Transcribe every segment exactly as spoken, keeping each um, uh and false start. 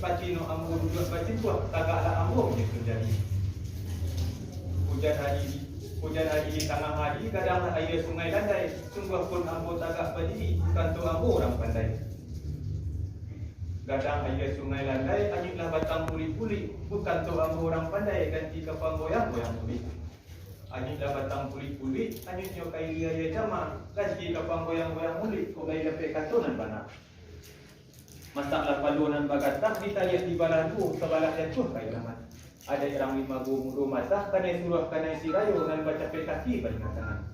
Pacino ambo duduak bacimpuak, tagaklah ambo manyusun jari. Ujan ari, ujan ari di tangah ari, gadanglah aia Sungai Landai, sungguah pun ambo tagak badiri, bukan tu ambo urang pandai. Gadang aia Sungai Landai, anyuiklah batang pulik-pulik, bukan tu ambo urang pandai, ganti ka panggoyang-goyang mulik. Anyuiklah batang pulik-pulik, anyuiknyo ka ilia aia cama, ganti ka panggoyang-goyang mulik, kok lai dapek kato nan bana. Masaklah palo nan bagatah, ditariak di balah duo, sabalah jatuah ka ilaman. Adaik rang limo go mudo matah, kanai suruah kanai sirayo, nan bacapek kaki balingatangan.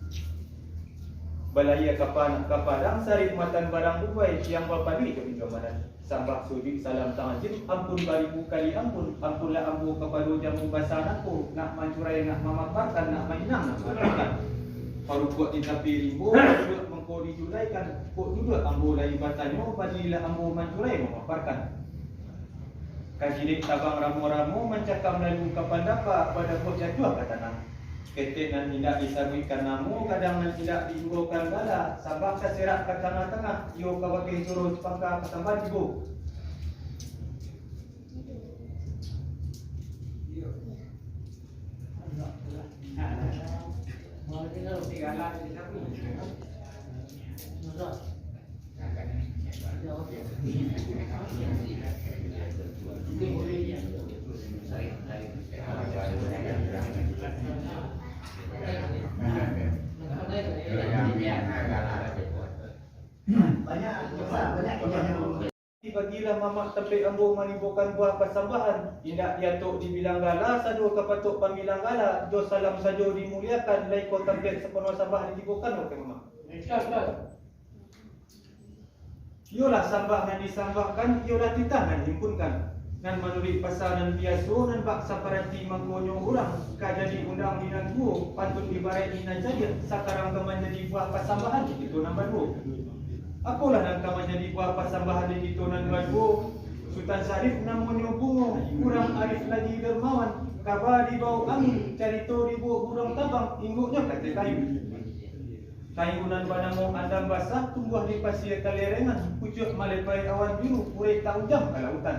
Balayia kapa nak ka padang, sarik matan barang dubai, yang bapaluik jo pinjomanan. Sambah sujuik salam ta'zim, ampun baribu kali ampun, ampunlah ambo kapado jamu basa nangko, nak mancurai, nak mamaparkan, nak mainang, nak mangatakan. Parukuak di tapi rimbo, duduak mangko dijulaikan, kok duduak ambo lai batanyo, badirilah ambo mancurai mamaparkan. Kajilek tabang ramo-ramo, mancakam lalu ka pandapa, badabuak jatuah ka tanah. Ketek nan indak disabuikkan namo, gadang nan indak diimbaukan gala, sambah taserak ka tangah-tangah, iyo ka bakeh joro sapangka ka sambah tibo. Bagilah mamak tampek ambo manibokan buah pasambahan, indak diatok dibilang gala, sado ka patok pambilang gala, jo salam sajo dimuliakan, lai ko tampek sapono sambah ditibokan, wahai mamak. Iyolah sambah nan disambahkan, iyolah titah nan dihimpunkan. Nan manuruik pasa nan biaso, nan bak saparati mangkonyo urang, ka jadi undang di nan tuo, pantun ibaraik di nan cadiak, sakarang ka manjadi buah pasambahan di kito nan baduo. Apolah nan ka manjadi buah pasambahan di kito nan baduo? Sutan Syarif namonyo Bungo, urang arif lagi dermawan, kaba dibao angin, carito dibuek buruang tabang, inggoknyo katai kayu. Kayu nan banamo andam basah, tumbuah di pasia kalerengan, pucuak malepai awan biru, urek taunjam ka lautan.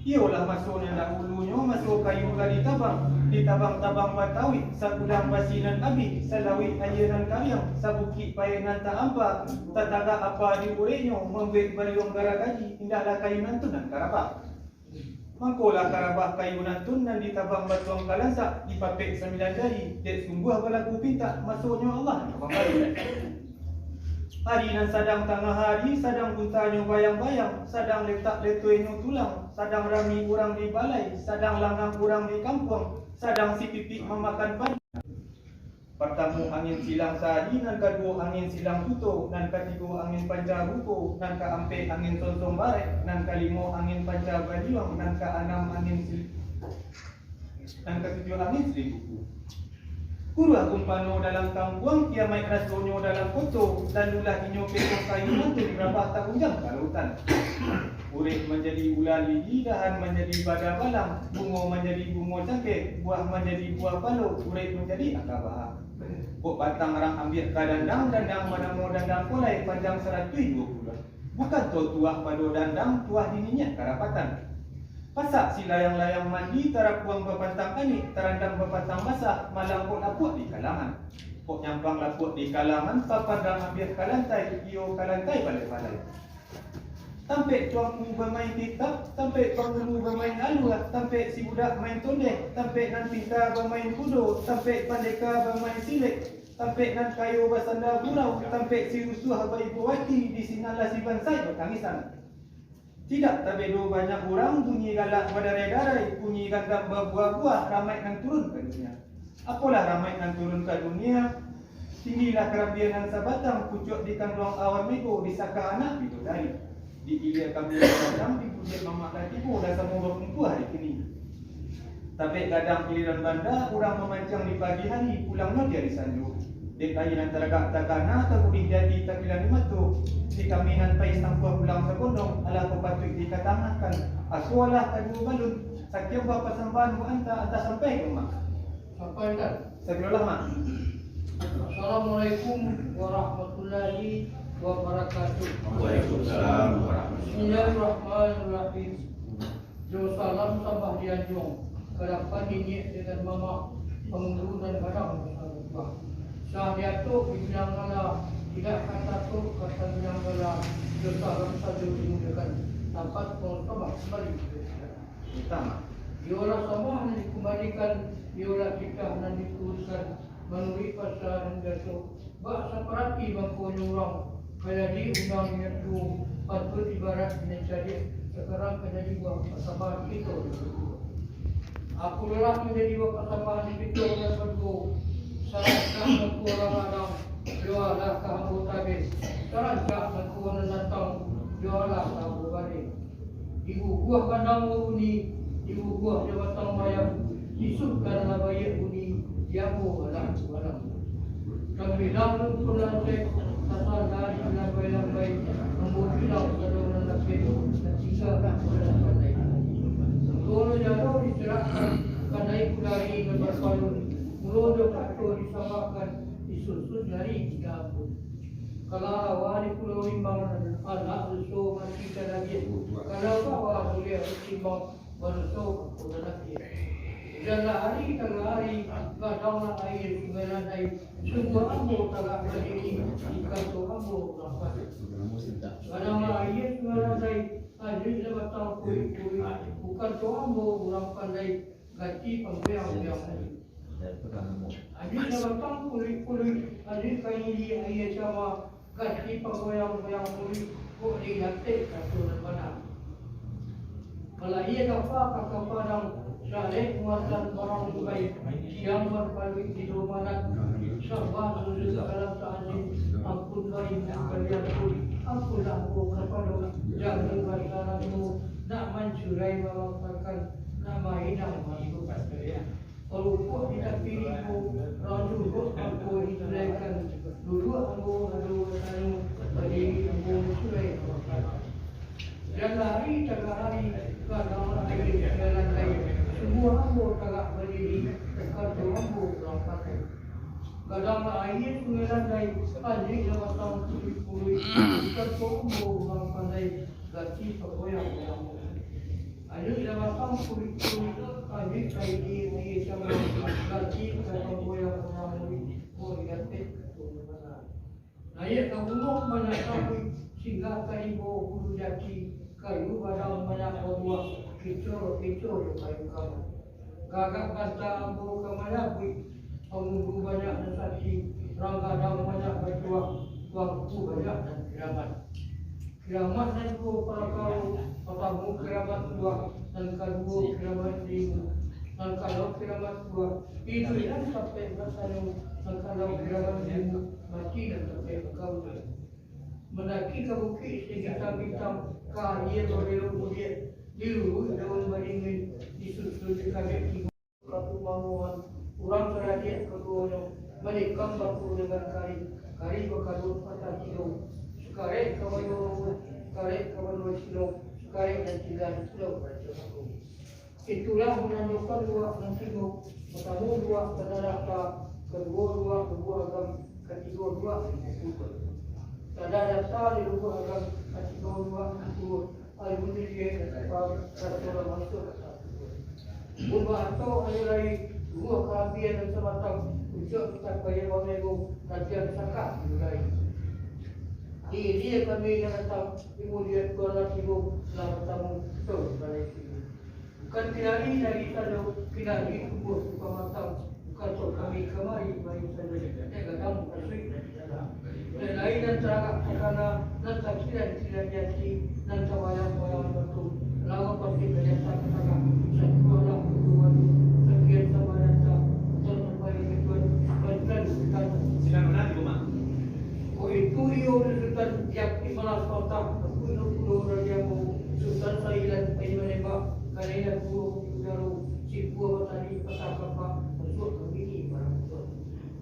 Iyolah maso nan dahulunyo, maso kayu ka ditabang, ditabang-tabang batauik, sagudang basi nan abih, salauik aia nan kariang, sabukik paek nan taampa, tatagak apa di ureknyo, mambuek bariuang garagaji, indaklah kayu nan tu nan karabah. Mangkolah karabah kayu nan tun nan ditabang batuang ka lansak, dipapek sambilan jari, dek sungguah balaku pintak, masonyo Allah nan ka mambari. Ari nan sadang tangah ari, sadang guntanyo bayang-bayang, sadang letak letoinyo tulang, sadang rami urang di balai, sadang langang urang di kampuang, sadang sipipik mamakan padi. Partamo angin silang sari, nan kaduo angin silang suto, nan katigo angin panca ruko, nan kaampek angin sonsong barek, nan kalimo angin panca baliuang, nan kaanam angin sil-, nan katujuah angin siling buku. Kuruah gumpano dalam kampuang, kiamaik rasonyo dalam koto, lalulah inyo peto kayu nan tu rabah taunjam ka lautan. Urek manjadi ular lidi, dahan manjadi bada balang, bungo manjadi bungo cangkeh, buah manjadi buah palo, urek manjadi angka baha. Kok batang rang ambiak ka dandang, dandang manamo dandang kolai, panjang saratuih duo puluah. Bukan to tuah pado dandang, tuah di niniak karapatan. Pasak silayang-layang mandi, tarapuang bapantang anik, tarandam bapantang basah, malam kok lapuak di kalangan. Kok nyampang lapuak di kalangan, papan rang ambiak ka lantai, iyo ka lantai balai-balai. Tampek tuangku bamain kitab, tampek pangulu bamain alua, tampek si budak main tondeh, tampek nan pinta bamain kudo, tampek pandeka bamain silek, tampek nan kayo basanda gurau, tampek si rusuah baibo ati, di sinanlah si bansai batangisan. Tidak tabedo banyak urang, bunyi galak badarai-darai, bunyi gandam babuah-buah, ramaik nan turun ka dunia. Apolah ramaik nan turun ka dunia? Tinggilah karambia nan sabatang, pucuak di kanduang awan mego, disakah anak bidodari. Diilia kambia sabatang, dibuliak mamak lah tibo, lah samo bakumpua hari kini. Tapek gadang iliran banda, urang mamanciang di pagi hari, pulangnyo di ari sanjo. Dek aia nan taragak takana, tagurih di ati, tapilang di mato. Di kami nan pai sampuah pulang sagondong, alah ko patuik dikatangahkan. Asuahlah kaduo balun, sakian buah pasambahan maanta, antah sampai ka rumah. Sampai, Ustaz. Astagfirullah, Mak. Assalamualaikum warahmatullahi wabarakatuh. Waalaikumsalam warahmatullahi wabarakatuh. Bismillahirrahmanirrahim. Jo salam sambah dianjuang, ka dapan niniak dengan mamak, pangulu nan gadang basatuah. Sah diatok di bilang gala, indak ka tatok ka tabilang gala, jo salam sajo dimulakan, tapat pangutama kambali. Utama. Iyolah sambah nan dikumbalikan, iyolah titah nan dituruikan, manuruik pasa nan biaso, bak saparati mangkonyo urang, ka jadi undang niat juo, patuik ibarat nan cadiak, sakarang ka jadi buah pasambahan kito nan baduo. Aku lelah manjadi buah pasambahan di kito nan baduo, sarancak mangko urang ladang, juolah ka ambo tabeh, sarancak mangko nan datang, juolah ka ambo baleh. Dibubuah gadang babuni, dibubuah jo batang bayam, isukan lah baiak bunyi, di ambo alah balang. Tampilang rumpun lansek, tasandari lambai-lambai, ambo bilang sadonyo nan lapeh, tatingga lah dalam pandai. Mangko jalo diserakkan, kanai kudari nan bapayun, mulo jo kato disambahkan, disusun jari tiga ampun. Kalau awak di Pulau Rimbang, anak ruso mati talabiah. Kalau bawa buliah batimbang, baruso ka Pulau Labiah. Hujan lah hari, tangah hari, gadang lah aia Sungai Landai. Sungguah ambo tagak badiri, di kanto ambo urang pandai. Gadang lah aia Sungai Landai, anjuik lah batang kuruik-kuruik. Bukan to ambo urang pandai, ganti panggoyang-goyang. Anjuik lah batang kuruik-kuruik, anjuik ka hili aia cama, ganti panggoyang-goyang kuruik, kok didatek kato nan bana. Malahia kapa ka kapadang, sarek muatan barang bukai, siang barpaluik di Domanak, sabar sujud dalam ta'zim, ampun barindu kalian pun, ampunlah ambo kapado, jago basarang ambo, nak mancurai mamaksakan, nak mahinang mangikukan kalian. Parupuak di tapi ribu, rang duduak ambo diculaikan. Duduak ambo ado batanyo, badiri ambo surai. Jan lari tagak lari, gadang lari jalan lai. Sungguah ambo tagak badiri, kanto ambo urang pandai. Gadang lah aia Sungai Landai, anjuik lah batang kuruik-kuruik, kanto ambo urang pandai, ganti pagoyang-goyang. Anjuik lah batang kuruik-kuruik, anjuik ka hili aia cama, ganti ka panggoyang-goyang, kok didatek kato nan bana. Naiak ka buruak banyak sabuik, singgah ka rimbo bulu jati, kayu gadang banyak babuah, kico-kico jo kayu kamat. Gagak banta ambo ka manyabuik, pangulu banyak nan sakik, rang gadang banyak batuah, tuangku banyak nan kiramat. Kiramat nan duo parakaro, partamo kiramat tuah, nan kaduo kiramat ilmu, nan kalau kiramat tuah, iduik nan tampek batanyo, nan kalau kiramat ilmu, mati nan tampek bagaul. Mandaki ka bukik sagintang-gintang, ka aia babelok buliak, diluruik daun baringin, disusun dikabek tigo. Katumangoan, urang karadiak kaduonyo, manikam baku dengan kari, kari bakaduak patah tigo, sukarek ka banua Ubud, sukarek ka banua Silo, sukarek nan tingga di Pulau Rajo Agung. Itulah manandokan luak nan tigo, partamo luak Tanah Data, kaduo luak Lubuak Agam, katigo luak Lubuak Kuruah. Tanah Data di Lubuak Agam, katigo luak Kuruah. Alun diliek, Rajo lah masuak ka Kuruah. Mun baanto ayo lai, buah kalabian nan sabatang, untuak kita kaya bamego, latihan sakak di lai. Di dia kami nan datang, di mulia Tuhan lah tibo, lah batamu, betul balai tibo. Bukan kinari dari sajo, kinari tumbuah di pamatang, bukan tok kami kamari, mari sajo, dek gadang pasuik dari dalam. Dek lain nan taragak takana, nan takiran-kiran di ati, nan tabayang-bayang batu, lawa patik dari atas tagak, satualah kuduan, sakian sama data, bukan sampai ketuan, bantuan bukan. Sinan mana di rumah? Ko itu iyo di Sutan, yakni malah patah, aku ino kudo dari ambo, Sutan Sailan, pain manembak, kanai lagu di udaro, sipua batali patah kapak, untuak kami ni barang tuan.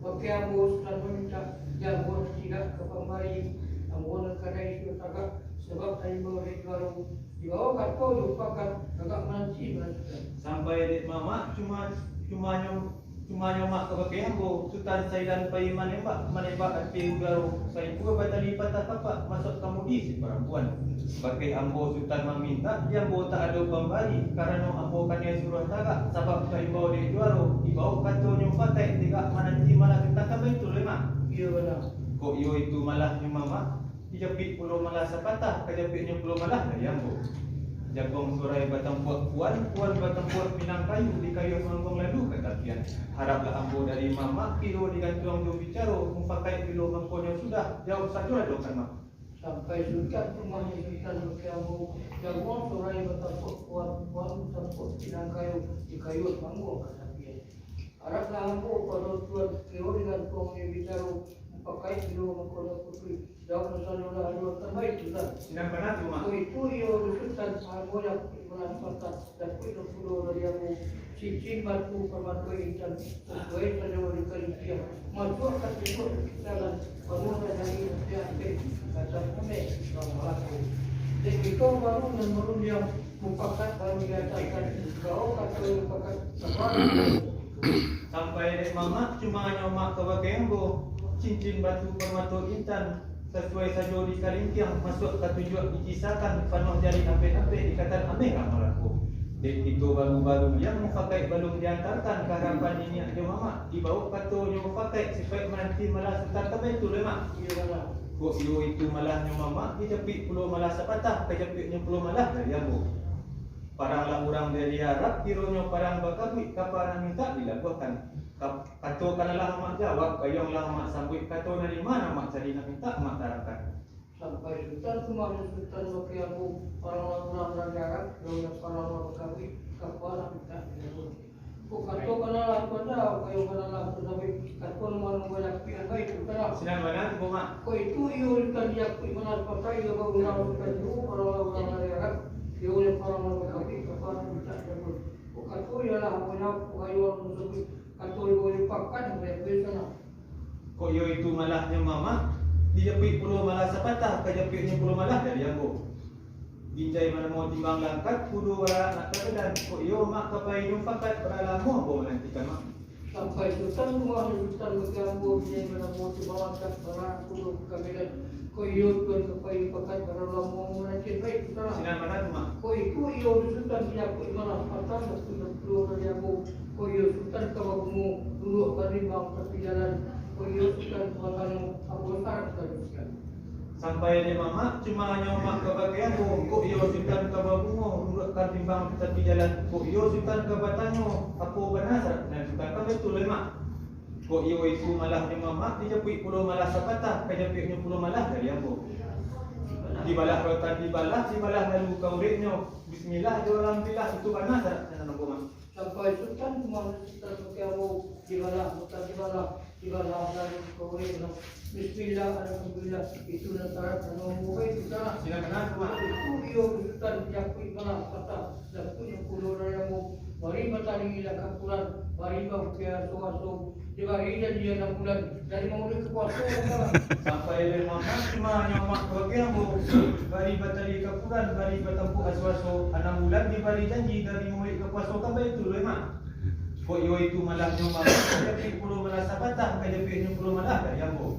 Pakai ambo Sutan mamintak, jago nan tidak ka pamari, ambo nan kadai sudah tagak, sabab taimbau dari juaro, dibawa kato jo pakan, agak mananti barang Sutan. Sampai dek mamak cuma, cumanyo Cumanyo mak kabakeh ambo, Sutan Saidan pai manembak, manembak ateh udaro, saikua batali patah kapak, masuak ka mudi si parampuan. Bakeh ambo Sutan mamintak, di ambo tak ado pambari, karano ambo kanai suruah tagak, sabab taimbau dek juaro, dibawok katonyo pakai, tagak mananti malah Sutan ka baitu lai, Mak. Iyo, bana. Kok iyo itu malahnyo, Mamak? Dijapuik pulo malah sapatah, kajapuiknyo pulo malah dari ambo. Jagong sorai batampuak puan, puan batampuak pinang kayu, dikayuah mangguang lalu ka tapian. Haraplah ambo dari Mamak, kiro digantuang jo bicaro, mupakaik bilo mangkonyo sudah, jawab sajo rajo kan, Mak. Sampai Sutan, Sutan bakeh ambo, jagong sorai batampuak puan, puan batampuak pinang kayu, dikayuah mangguang ka tapian. Haraplah ambo pado Tuan, kiro digantuang jo bicaro, mupakaik bilo mangkonyo putuih, jawab sajo lah rajo kan, baitu Sutan. Sinan bana tu, Mak. Baitu iyo Sutan, ambo dapuik malah sapatah, dapuik pulo dari ambo, cincin batu parmato intan, sasuai sajo di kalintiang, masuak ka tujuak di kisaran, baru lah jadi ampek-ampek, kata amek, bang Malako. Dek kito baru nan marundiang, mupakat baru diatakan, bao kato mupakat, sabar. Sampai dek Mamak, cumanyo Mak kabakeh ambo, cincin batu parmato intan, sasuai sajo di kalintiang, masuak ka tujuak dikisakan, panuah jari ampek-ampek, ikatan ameh lah Malako. Dek kito baru-baru yang mupakaik balun diantakan, ka harapan niniak jo mamak, dibawok katonyo mupakaik, sipaik mananti malah Sutan ka baitu lai, Mak. Iyo, malah. Kok iyo itu malahnyo Mamak, dijapuik pulo malah sapatah, kajapuiknyo pulo malah dari ambo. Paranglah urang dari Arab, kironyo parang bakabuik, kapa nan mintak dilabuahkan. Ka-, kato ka nan lah Amak jawab, gayuang lah Amak sambuik, kato nan di ma nan Amak cari, nan mintak Amak tarangkan. Sampai Sutan, cumanyo Sutan bakeh ambo, paranglah urang dari Arab, kironyo parang lah bakabuik, kapa nan mintak dilabuahkan. Kok kato ka nan lah Tuan jawab, gayuang ka nan lah Tuan sambuik, kato nan mano banyak pian baik tu kan. Sinan bana tu, Mak. Kok itu iyo Sutan dijapuik malah sapatah, iyo baru urang Sutan tu, paranglah urang dari Arab, kironyo parang lah bakabuik, kapa nan mintak dilabuahkan. Kok kato iyo lah ambo jawab, gayuang lah Tuan sambuik, kato iyo baru dipakan, baik-baik sanak. Kok iyo itu malahnyo Mamak, dijapuik pulo malah sapatah, kajapuiknyo pulo malah dari ambo. Binjai manamo timbang langkat, kudo barak nak ka badan, kok iyo Mak ka pai nyo pakat, bara lamo ambo manantikan, Mak. Sampai Sutan, cumanyo Sutan bakeh ambo, binjai manamo timbang langkat, barak kudo ka badan. Kok iyo Tuan ka pai pakat, bara lamo manantikan, baik Sutan. Sinan bana tu, Mak. Kok itu iyo Sutan dijapuik malah sapatah, dapuik pulo dari ambo. Kok iyo Sutan ka babungo, duduak ka rimbang tapi jalan. Kok iyo Sutan ka batanyo, ambo sarak taruihkan. Sampai dek Mamak, cumanyo Mak kabakeh ambo, kok iyo Sutan ka babungo, duduak ka rimbang tapi jalan. Kok iyo Sutan ka batanyo, apo bana sarak nan Sutan ka baitu lai, Mak. Kok iyo itu malahnyo Mamak, dijapuik pulo malah sapatah, kajapuiknyo pulo malah dari ambo. Dibalah rotan dibalah, dibalah lalu ka ureknyo. Bismillah, jo alhamdulillah, itu bana sarak nan ambo, Mak. Sampai Sutan, cumanyo Sutan bakeh ambo, dibalah rotan dibalah, dibalah lalu ka ureknyo. Bismillah, alhamdulillah, itu nan sarak nan ambo, baik Sutan. Sinan bana tu, Mak. Itu iyo Sutan dijapuik malah sapatah, dapuiknyo pulo dari ambo, bari batali lah ka kuran, bari baukir aso-aso, dibari janji anam bulan, dari maulid ka puaso, Sutan. Sampai dek Mamak, cumanyo Mak kabakeh ambo, bari batali ka kuran, bari batampuak aso-aso, anam bulan dibari janji, dari maulid ka puaso, kan baitu lai, Mak. Kok iyo itu malahnyo Mamak, kajapuik pulo malah sapatah, kajapuiknyo pulo malah dari ambo.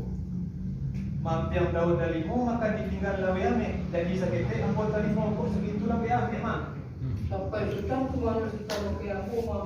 Mampiang daun dalimo, makan ditinggan laweh amek, janji saketek ambo tarimo, kok sagitu laweh amek, Mak. Sampai Sutan, cumanyo Sutan bakeh ambo, Mak.